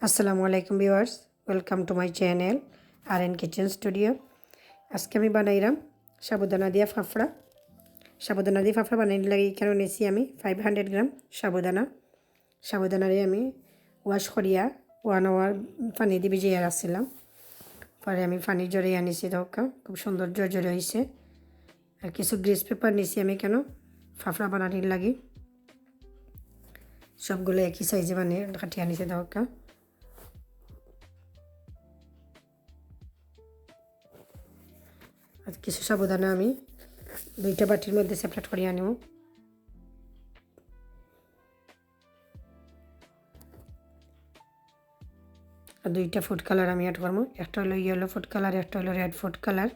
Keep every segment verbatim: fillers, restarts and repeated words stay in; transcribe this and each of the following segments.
আসসালামু আলাইকুম viewers, welcome to my channel R N Kitchen Studio। আজকে আমি বানাইরাম সাবুদানা দিয়া ফাফড়া। সাবুদানা দিয়া ফাফড়া বানাইতে লাগি এখানো নিছি আমি ফাইভ হান্ড্রেড গ্রাম সাবুদানা। সাবুদানারে আমি ওয়াশ করিয়া ওয়ান আওয়ার পানি দি ভিজাইয়া রাখছিলাম। পরে আমি পানি ঝরাইয়া নিছি, দেখউক্কা খুব সুন্দর ঝরঝরে অইছে। আর কিছু গ্রিস পেপার নিছি আমি এখানো ফাফড়া বানানির লাগি। সবগুলা একই সাইজে মানে কাটিয়া নিছি, দেখউক্কা। আর কিছু সাবুদানা আমি দুইটা বাটির মধ্যে সেপারেট করিয়া নিমু। আর দুইটা ফুড কালার আমি অ্যাড করমু, একটা অইলো ইয়েলো ফুড কালার, একটা অইলো রেড ফুড কালার।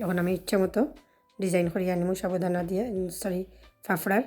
এখন আমি ইচ্ছা মতো ডিজাইন করিয়া নিমু সাবুদানা দিয়া, সরি, ফাফড়ার।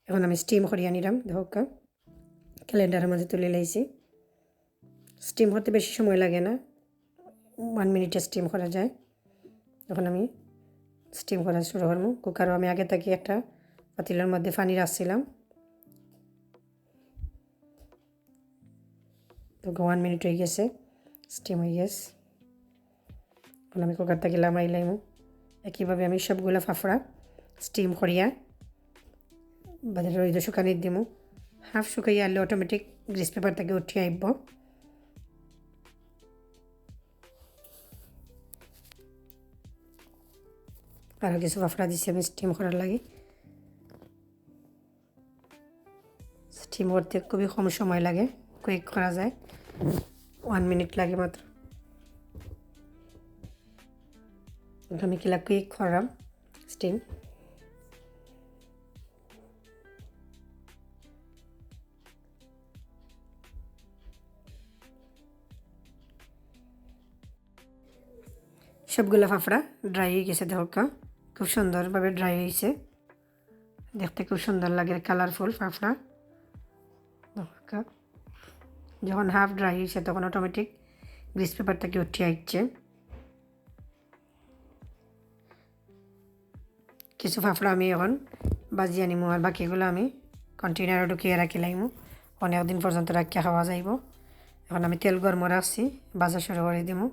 এখন আমি স্টিম করিয়া নিলাম, দেখউক্কা ক্যালেন্ডারের মাঝে তুলি লাইছি। স্টিম করতে বেশি সময় লাগে না, ওয়ান মিনিটে স্টিম করা যায়। এখন আমি স্টিম করা শুরু করমু। কুকারও আমি আগে থাকি একটা পাতিলর মধ্যে পানি রাখছিলাম। তো ওয়ান মিনিট অই গেছে, স্টিম অই গেছে। এখন আমি কুকার থাকি লামাই লাইমু। একইভাবে আমি সবগুলা ফাফড়া স্টিম করিয়া বাদে রইদো শুকানিত দিমু। হাফ শুকাইয়া আইলে অটোমেটিক গ্রিস পেপার থাকি উঠি আইবো। আরও কিছু ফাফড়া দিছি আমি স্টিম করার লাগি। স্টিম করতে খুবই কম সময় লাগে, কুইক করা যায়, ওয়ান মিনিট লাগে মাত্র। আমি কিলা কুইক করলাম স্টিম। সবগুলা ফাফড়া ড্রাই অই গেছে, দেখউক্কা খুব সুন্দরভাবে ড্রাই অইছে। দেখতে খুব সুন্দর লাগে, কালারফুল ফাফড়া। দেখউক্কা, যখন হাফ ড্রাই অইছে তখন অটোমেটিক গ্রিস পেপার থাকি উঠি আইছে। কিছু ফাফড়া আমি এখন ভাজিয়া নিমু, আর বাকিগুলা আমি কন্টেইনারো ঢুকাইয়া রাখি লাইমু, অনেক দিন পর্যন্ত রাখিয়া খাওয়া যাইবো। এখন আমি তেল গরমও রাখছি, ভাজা শুরু করি দিমু।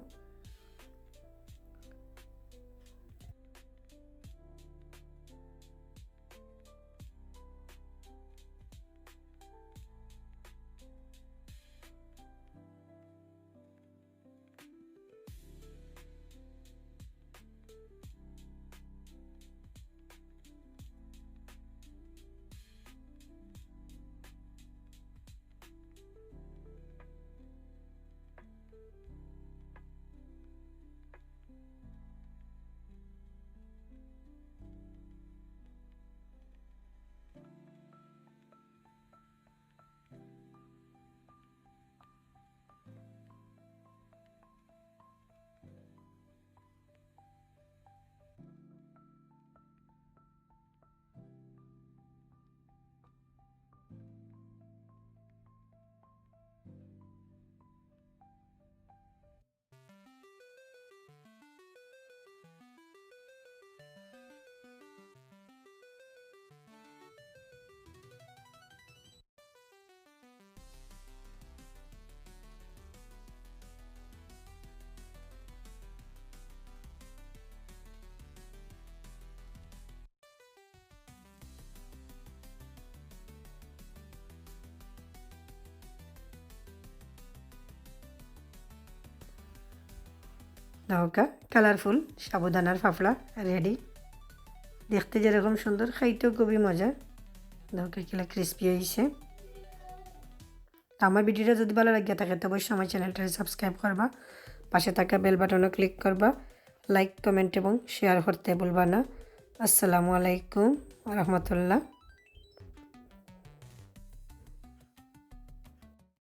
দেখউক্কা, কালারফুল সাবুদানার ফাফড়া রেডি। দেখতে যেরকম সুন্দর, খাইতেও খুবই মজা। দেখউক্কা, কিলা ক্রিসপি অইছে। তো আমার ভিডিওটা যদি ভালা লাগিয়া থাকে, তো অবশ্যই আমার চ্যানেলটা সাবস্ক্রাইব করবা, পাশে থাকা বেল বাটনও ক্লিক করবা, লাইক, কমেন্ট এবং শেয়ার করতে ভুলবা না। আসসালামু আলাইকুম ওয়া রাহমাতুল্লাহ।